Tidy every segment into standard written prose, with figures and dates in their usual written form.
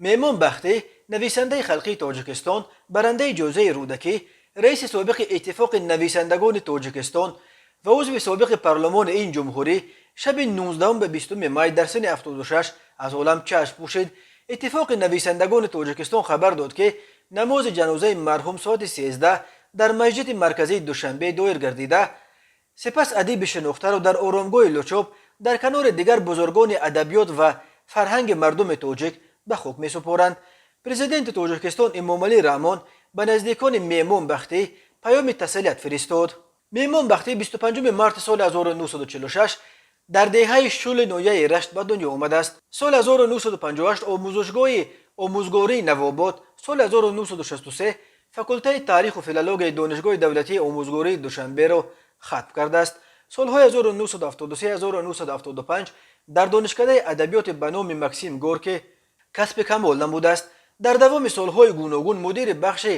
Меҳмон Бахтӣ, нависандаи халқии Тоҷикистон, барандаи ҷоизаи Рӯдакӣ, раиси собиқи Иттифоқи нависандагони Тоҷикистон ва узви собиқи парлумони ин ҷумҳурӣ, шаби 19 ба 20 май дар синни 76 аз олам чашм пӯшид. Иттифоқи нависандагони Тоҷикистон хабар дод, ки намози ҷанозаи марҳум соати 13 дар масҷиди марказии Душанбе доир гардида, сипас адиби шинохтаро дар оромгоҳи Лучоб дар канори дигар бузургони адабиёт ва фарҳанги мардуми тоҷик ба хок месупоранд. Президенти Тоҷикистон Эмомалӣ Раҳмон ба наздикони Меҳмон Бахтӣ паёми тасалият фиристод. Меҳмон Бахтӣ 25 марти соли 1946 дар деҳаи Шули ноҳияи Рашт ба дунё омадааст. Соли 1958 омӯзишгоҳи омӯзгории Навобод, соли 1963 факултаи таъриху филологияи Донишгоҳи давлатии омӯзгории Душанберо хатм кардааст. Солҳои 1973-1975 дар Донишкадаи адабиёти ба номи Максим Горький касби камол намудааст. Дар давоми солҳои гуногун мудири бахши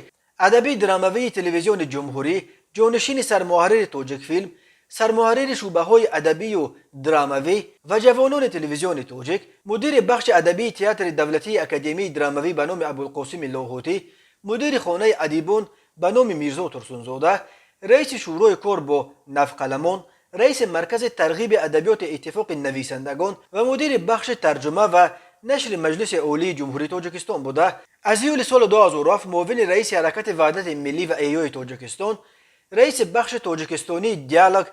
адабии драмавии Телевизиони ҷумҳурӣ, ҷонишини сармуҳаррири Тоҷикфилм, сармуҳаррири шӯъбаҳои адабию драмавӣ ва ҷавонони Телевизиони Тоҷик, мудири бахши адабии Театри давлатии академияи драмавӣ ба номи Абулқосими Лоҳутӣ, мудири Хонаи адибон ба номи Мирзо Турсунзода, раиси Шӯрои кор бо навқаламон, раиси Маркази тарғиби адабиёти Иттифоқи нависандагон ва мудири бахши тарҷума ва нашри Маҷлиси Олии Ҷумҳурии Тоҷикистон буда, аз июли соли 2007 муовини раиси Ҳаракати Ваҳдати Миллӣ ва Эҳёи Тоҷикистон, раиси бахши тоҷикистонии Диалог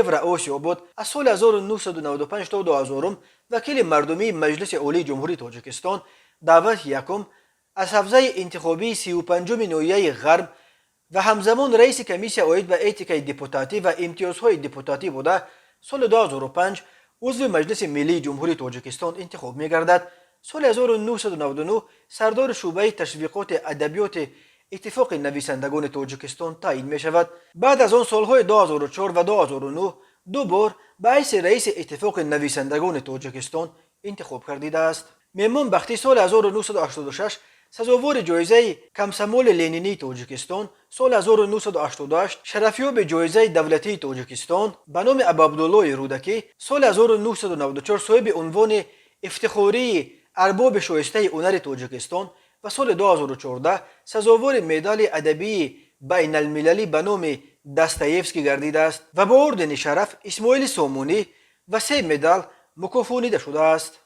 Евроосиё буд. Аз соли 1995 то 2000 вакили мардумии Маҷлиси Олии Ҷумҳурии Тоҷикистон, даъвати якум, аз ҳавзаи интихобии 35-уми ноҳияи Ғарб ва ҳамзамон раиси комиссия оид ба этикаи депутатӣ ва имтиёзҳои депутатӣ буда, соли 2005 узви Маҷлиси Миллии Ҷумҳурии Тоҷикистон интихоб мегардад. Соли 1999 сардори шӯъбаи ташвиқоти адабиёти Иттифоқи нависандагони Тоҷикистон таъин мешавад. Баъд аз он солҳои 2004 ва 2009 ду бор ба ҳайси раиси Иттифоқи нависандагони Тоҷикистон интихоб гардидааст. Меҳмон Бахтӣ соли 1986 сазовори ҷоизаи Комсомоли Ленинии Тоҷикистон, соли 1988 шарафёби ҷоизаи давлатии Тоҷикистон ба номи Абуабдуллои Рӯдакӣ, соли 1994 соҳиби унвони ифтихории Арбоби шоистаи ҳунари Тоҷикистон ва соли 2014 сазовори медали адабии байналмилалӣ ба номи Достоевский гардидааст ва бо ордени шараф Исмоили Сомонӣ ва се медал мукофонида шудааст.